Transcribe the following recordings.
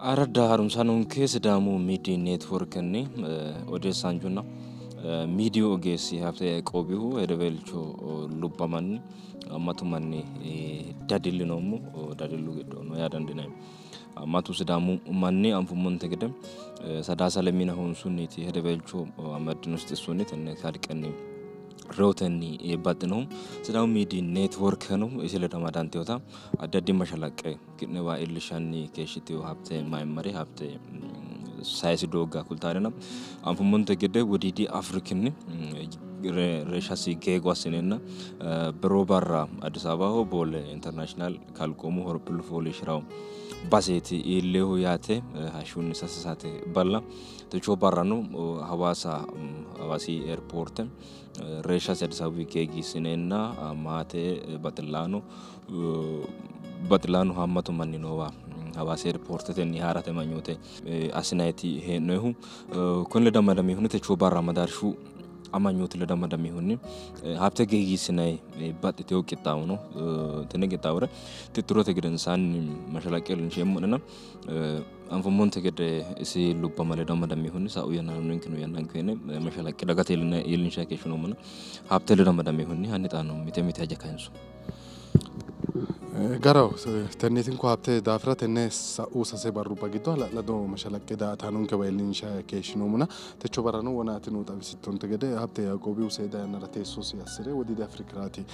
Aradda harunsaanonke Sidaamu Miidiy Neetworkenni odeessaanchunna miidiyu ogeessi Habte Yaiqoobihu hedeweelcho lubbamanni haammatu manni dadillinoommo, dadillu giddo no yaa dandiinanni. Haammatu Sidaamu manni anfummonte gede Sadaasa lemina honsunniiti hedeweelcho amaddinosi xissonni tenne kalqenni reyotenni baxxinohu. Sidaamu Miidiy Neetworkeno isi ledo amadantinota addi addi mashalaqqe ki'newa iillishshanni keeshshitino Habte mayimmare Habte sayisi doogga kultaarena anfummonte gede Wodiidi Afrikinni reeshshasi geego assineenna beroo barra Addis Ababaho Boole International kalqoomu horophillu fooliishshirawo baseeti iillehu yaate hashshunni 3 saate balla. Techoo barrano Hawaasa Hawaasi Airporte reeshshasi Addis Ababu geegiissineenna maate baxillaano haammatu manni noowa Hawaasi Airportetenni haarate amanyoote assinayiti hee'noyihu. Kuni ledo amadaminohunni techoo barra madaarshu amanyooti ledo amadaminohunni Habte geegiissinayi baxxitewo qixxaawo no. Tenne qixxaawora tittirote gedensaanni mashalaqqe iillinsheemmo'nena anfummonte gede isi lubbama ledo amadaminohunni sa'u yannara ninkeno yannanke yine mashalaqqe dagate iillinshayi keeshshinoommona Habte ledo amadaminohunni hanni xaano mite mite haja kayinso. Garaho tenneetinku Habte daafira tenne sa'u 3 barrubba giddo hala'lado mashalaqqe daa''ataanonkewa iillinshayi keeshshinoommona techo barrano wonaatino xawisittonte gede Habte Yaiqoobihu seeda yannara teessosi assi're Wodiidi Afrikiraati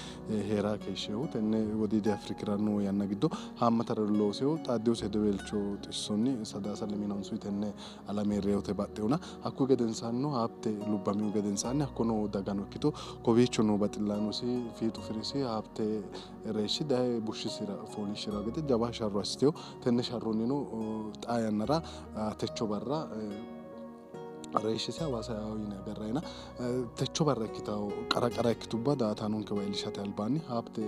hee'ra keeshshehu. Tenne Wodiidi Afrikira noo yanna giddo haammatare loosehu xaaddinosi hedeweelcho xissonni Sadaasa lemina honsuyi tenne alame reyote baxxehuna hakkuyi gedensaannino Habte lubbamihu gedensaanni hakko noo dagano ikkito kowiicho noo baxillaanosi fiixu firisi Habte reeshshi daye bushshisira fooliishshira gede jawa sharro assiteho. Tenne sharronnino xaa yannara techo barra reeshshisi Hawaasa yawo yine agarrayina techo barra ikkitawo qara qara ikkitubba daa''ataanonkewa iillishate albaanni Habte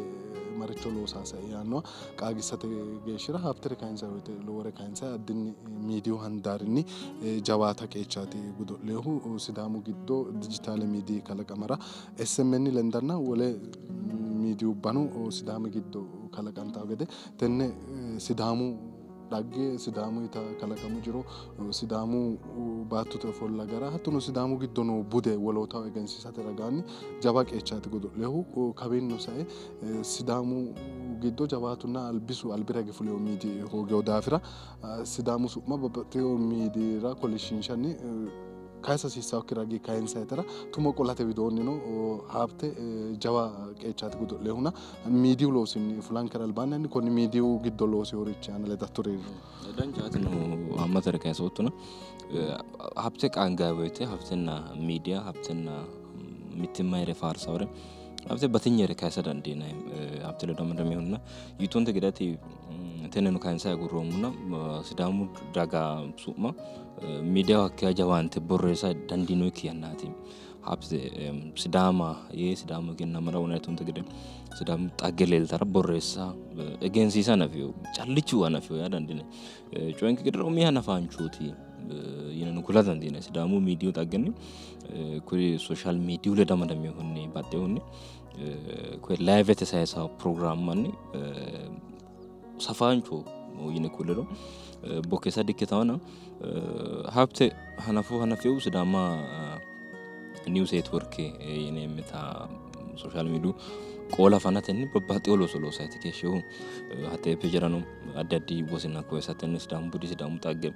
maricho loosa sai yaannoha qaagisate geeshshira Habtere kayinsayi woyte lowore kayinsayi addinni miidiyu handaarinni jawaata qeechaati godo'lehu Sidaamu giddo dijitaale miidiyi kalaqamara SMN lendanna wole miidiyubbano Sidaami giddo kalaqantawo gede tenne Sidaamu dhagge, Sidaamuyita kalaqamu jiro, Sidaamu baattote ofolla gara hattono Sidaamu giddo noo bude wolootaho egensiisate ragaanni jawa qeechaati godo'lehu. Kawiinno sae Sidaamu giddo jawaatunna albisu albira hige fuleyo miidiyi hoogeyo daafira Sidaamu su'ma babbaxxeyo miidiyira kolishshiinshanni kayisa hasiissannokki ragi kayinsayitera tumo qolate widoonnino Habte jawa qeechaati godo'lehuna miidiyu loosinni fulankera albaanni hanni konni miidiyu giddo looseworichi aana ledattori heeriro. Danchaatino haammatare kayisoottona Habte qaangayi woyte Habtenna miidiya Habtenna mittimmayire faarsawore Habte batinyere kayisa dandiinayi Habte ledo amadaminohunna yiittonte gede ati tenneno kayinsayi agurroommona Sidaamu daga su'ma miidiyaho hakkeya jawaante borreessa dandiinoyikki yannaati. Habte Sidaama yee Sidaamu egennamara wonayittonte gede Sidaamu xagge leeltara borreessa egensiisa hanafiyo callichu hanafiyo yaa dandiinanni. Coyinke giddo umiha hanafaanchooti yineno kula dandiinanni. Sidaamu miidiyu xaggenni kuri sooshaal miidiyu ledo amadaminohunni baxxinohunni koye layivete sayisa pirogiraammanni safaancho yine kulliro bokkeessa dikkitawona Habte hanafo hanafihu Sidaama Niwus Neetwork yineemmota sooshaal miidiyu qoola fanatenni babbaxxewo looso loosayti keeshshihu. Hatte pejerano addi addi wosinna koyisatenni Sidaamu budi Sidaamu xagge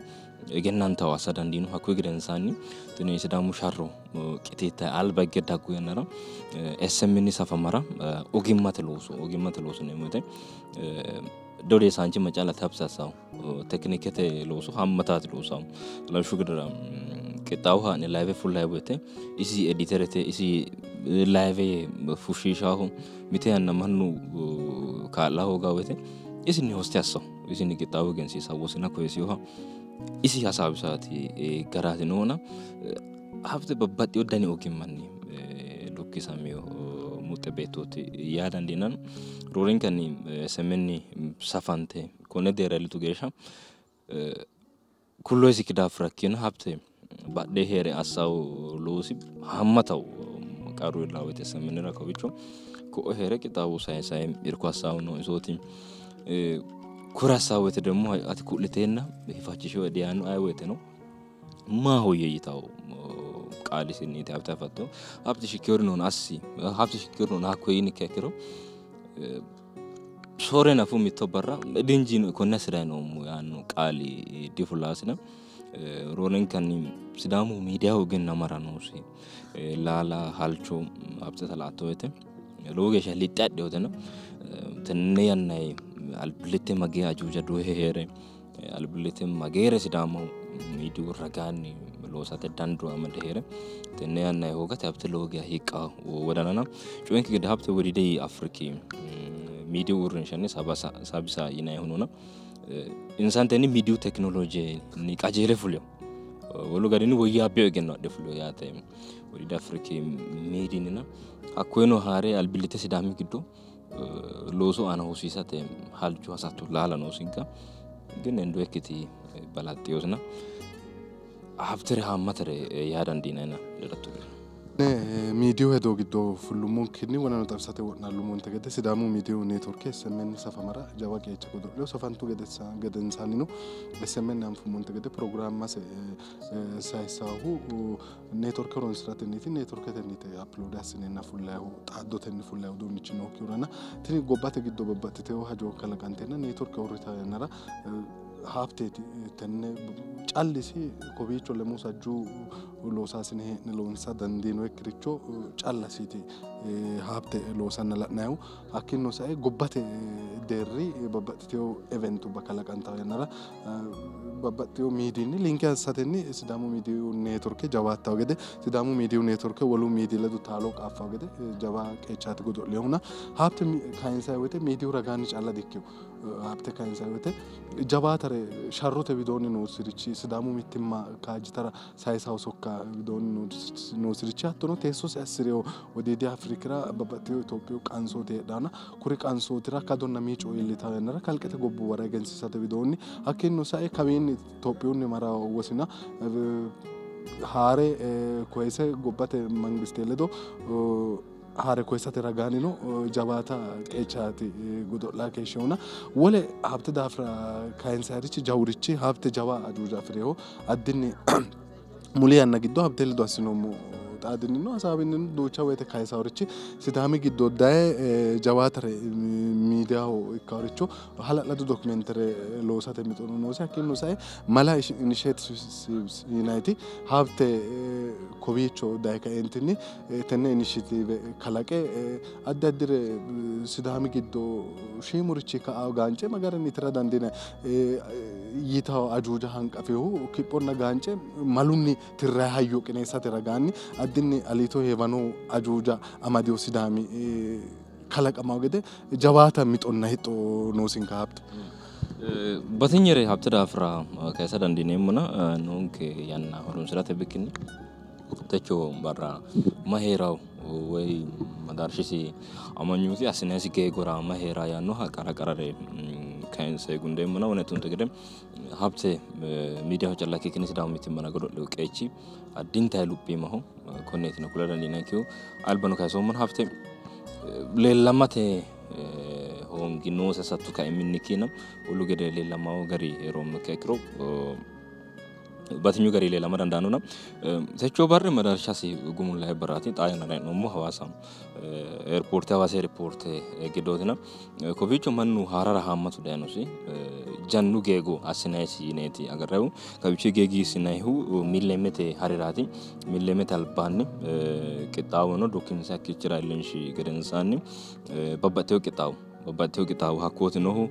egennantawo assa dandiino. Hakkuyi gedensaanni tini Sidaamu sharro qitiittayi alba higge daggu yannara SMN safamara ogimmate looso ogimmate looso yineemmo woyte odeessaanchimma calla tabsassawo tekinikete looso haammataati loosawo. Lawishshu gedera qixxaawo haa'ne live fullayi woyte isi editerete isi live fushshiishaho mite yanna mannu kaa'la hoogaa woyte isinni hoste assawo isinni qixxaawo egensiisawo wosina koyisiyoha isi hasaawisaati garaati noona Habte babbaxxewo dani ogimmanni dukkisamiyo muxxe beettooti yaa dandiinanni. Roorenkanni SMN safante konne deerra iillitu geeshsha kulloyisikki daafira ikkina Habte badhee hee're assawo loosi haammatawo qarru iillawo woyte SMNra kowicho ko'o hee're qixxaawo saye saye irko assawo no isooti. Kuri assaa woyte ደግሞ ati ku'liteenna hifachishewo diyaanno aye woyteno maahoyye yitawo qaalisinniiti Habte afattohu. Habte shikkeyorino assi Habte shikkeyorino hakko yinikkiha ikkiro soore nafu mitto barra dinjiino konne assi'rayi noommo yaanno qaali difulaasina. Roorenkanni Sidaamu miidiyaho egennamara noosi laala halcho Habteta la"atto woyte lowo geeshsha lixxe adhewotena tenne yannanni albillitte magee ajuuja duhe hee're albillitte mageere Sidaamu miidiyu ragaanni loosate dandoo amade hee're tenne yannanni hoogate Habte lowo geeshsha hiiqqawo wodanana. Coyinke gede Habte wodiidi Afriki miidiyu uurrinshanni sabisa yinannihu noona insantenni miidiyu tekinoloojenni qajeele fulewo wolu garinni woyyaabbewo egenno adhe fulewo yaate wodiidi Afriki miidiyinnina hakkoyeno haare albillitte Sidaami giddo loosu aana hosiisate halcho hasatto laala noosinka. ግን endoekkiti balaxxewosina Habtere haammatare yaa dandiinayina ledatto gede. Miidiyu hedo giddo fullummonkkinni wonano xawisate wo'naalummonte gede Sidaamu miidiyu neetworke SMN safamara jawa qeecha godo'lino. Safantu gedensaannino SMN anfummonte gede pirogiraammase sayisaahu neetworke horonsiratenniiti. Neetworketenniiti upload assineenna fullayihu xaaddotenni fullayi uduunnichi nookkihuranna tini gobbate giddo babbaxxitewo hajo kalaqanteenna neetworke uurrita yannara Habteeti tenne callisi kowiicho lemuu sajjuu loosaasine hee'ne loonsa dandiinoyikkiricho callasiiti Habte loosanna la'nayihu. Hakkiino sae gobbate deerri babbaxxitewo eventubba kalaqantawo yannara babbaxxitewo miidiyinni linke assatenni Sidaamu miidiyu neetworke jawaattawo gede Sidaamu miidiyu neetworke wolu miidiyi ledo taalo qaaffawo gede jawa qeechaati godo'linohuna. Habte kayinsayi woyte miidiyu ragaanni calla dikkewo. Habte kayinsayi woyte jawaatare sharrote widoonni noosirichi Sidaamu mittimma kaajjitara sayisawo sokka widoonni noosirichi hattono teessosi assirewo wodiidi Afrikira babbaxxitewo Itophiyu qansooti heedhanna kuri qansootira kadonna miico iillitawo yannara kalqete gobbuwara egensiisate widoonni hakkiino sae kawiinni Itophiyunni marawo wosina haare koyise gobbate mangiste ledo haare koyisate ragaannino jawaata qeechaati godo'laa keeshshehuna. Wole Habte daafira kayinsayirichi jawurichi Habte jawa ajuuja afirewo addinni muli yanna giddo Habte ledo assinoommo xaadinnino hasaawinnino duucha woyte kayisaworichi Sidaami giddo daye jawaatare miidiyaho ikkaworicho hala'lado dokumentere loosate mixono noosi. Hakkiino sae mala inisheetives yinayiti Habte kowiicho daye kaeentinni tenne inisheetive kalaqe addi addire Sidaami giddo shiimurichi ka'a gaance magarinni tira dandiinayi yitawo ajuuja hanqafehu kiphonna gaance malunni tirrayi hayyo qineessate ragaanni addinni Aliito Heewano ajuuja amadiwo Sidaami kalaqamawo gede jawaata mixonna hexxo noosinka Habte. Batinyere Habte daafira kayisa dandiineemmona noonke yanna horonsirate bikkinni techo barra maheerawo woy madaarshisi amanyooti assinayisi geegora maheera yaannoha qara qarare kayinse gundeemmona wonetunte gede Habte miidiyaho calla ikkikkinni Sidaamu mittimmara godo'lewo qeechi addintayi luphiimaho konneetino kula dandiinannikkihu albano kayisoommona Habte leellamate hoongi noose hasatto kaiminni ikkiina wolu gede leellamawo gari heeroommoha ikkiro batinyu gari leellama dandaannona. Techo barri madaarshasi gumullayi barraati. Xaa yannara hee'noommo Hawaasa eerpoorte Hawaasa eerpoorte giddootina. Kowiicho mannu haarara haammatu dayinosi jannu geego assinayisi yineeti agarrayihu. Kawiichi geegiissinayihu milleemmete hariraati. Milleemmete albaanni qixxaawono dukkinse hakkiichira iillinshi gedensaanni babbaxxitewo qixxaawo babbaxxitewo qixxaawo hakkooti noohu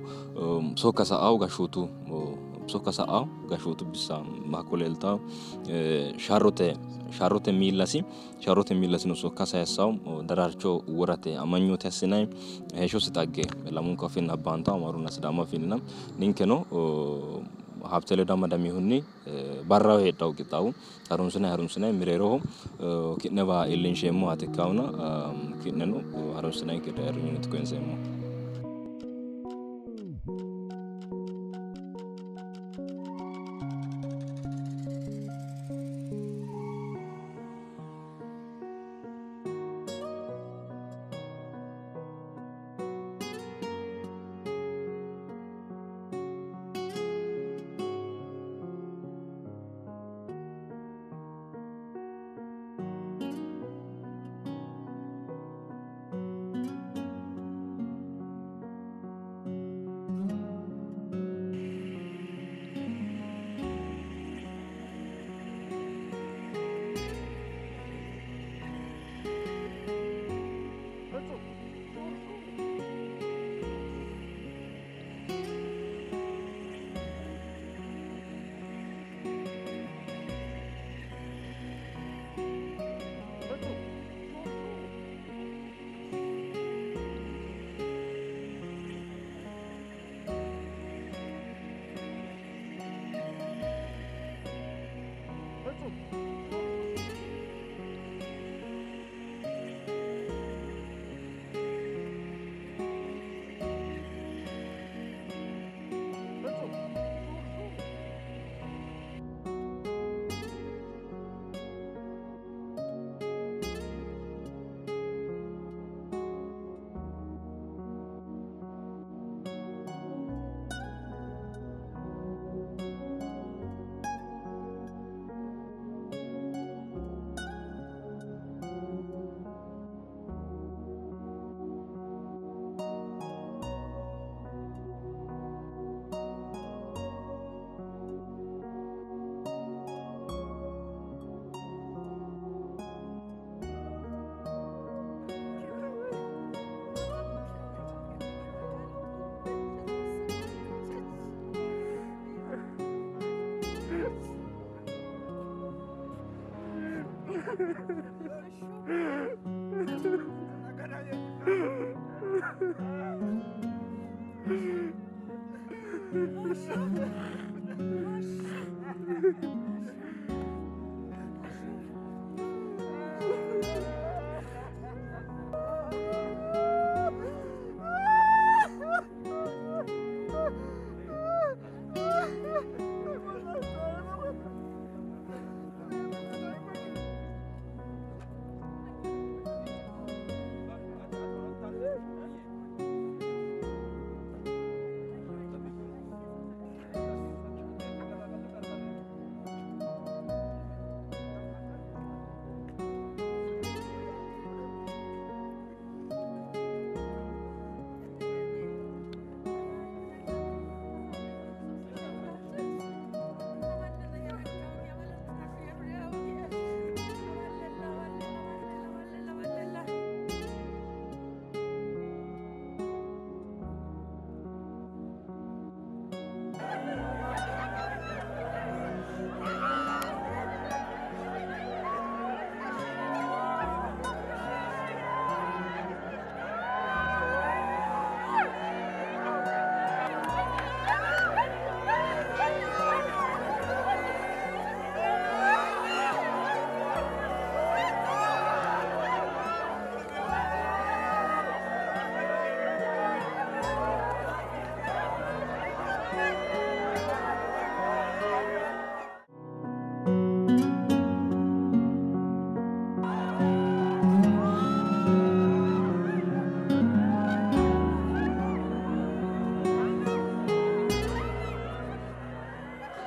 sokka sa'awo gashshootu sokka sa'awo gashshootu bissa hakko leeltawo sharrote miillasi sharrote miillasino sokka sayissawo daraarcho worate amanyoote assinayi heeshshosi xagge lamunku afiinni abbaantawo Amaarunna Sidaamu afiinnina ninkeno Habte ledo amadamihunni barraho heedhawo qixxaawo harunsinayi mereeroho ki'newa iillinsheemmoha ikkawona ki'neno harunsinayi gede ayirrinyunni koyinseemmo.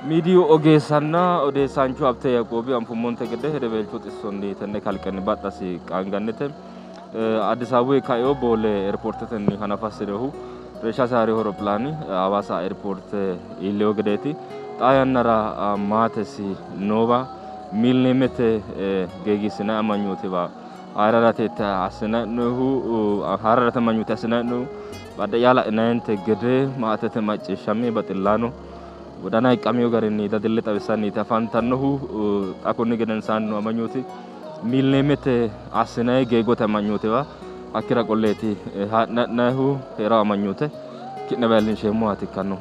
Miidiyu ogeessanna odeessaanchu Habte Yaqoobi anfummonte gede hedeweelcho xissonni tenne kalqenni baxxasi qaangannite. Addis Ababu kaeo Boole airportetenni hanafasirehu reeshshasi haari horopilaani Hawaasa airporte iillewo gedeeti. Xaa yannara maatesi noowa miilineemete geegiissinayi amanyootiwa haararate assinannihu haararate amanyoote assinannihu badhe'ya la'inayinte gede maatete macciishshame baxillaano wodana hiqqamiyo garinni dadille xawissanniiti afantannohu. Xa konni gedensaanni noo amanyooti miilineemete assinayi geegote amanyootiwa hakkira qolleeti haa'nannihu heerawo amanyoote ki'ne leellinsheemmohaati ikkanno.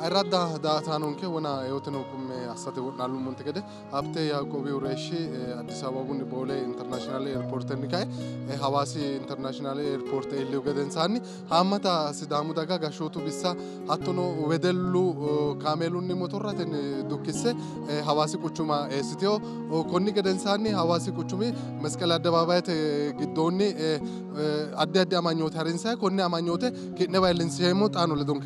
Ayirradda daa''ataanonke wona eoteno qumme assate wo'naalummonte gede Habte Yaaqoobi Reeshshi Addis Ababunni Boole International Airportenni kae Hawaasi International Airport iillihu gedensaanni haammata Sidaamu daga gashshootu bissa hattono wedellu kaameelunni motorratenni dukkisse Hawaasi quchuma eessiteho. Konni gedensaanni Hawaasi quchumi Mesqel Addabaabayete giddoonni addi addi amanyoote harinsayi konne amanyoote ki'newa iillinsheemmo xaano ledonke.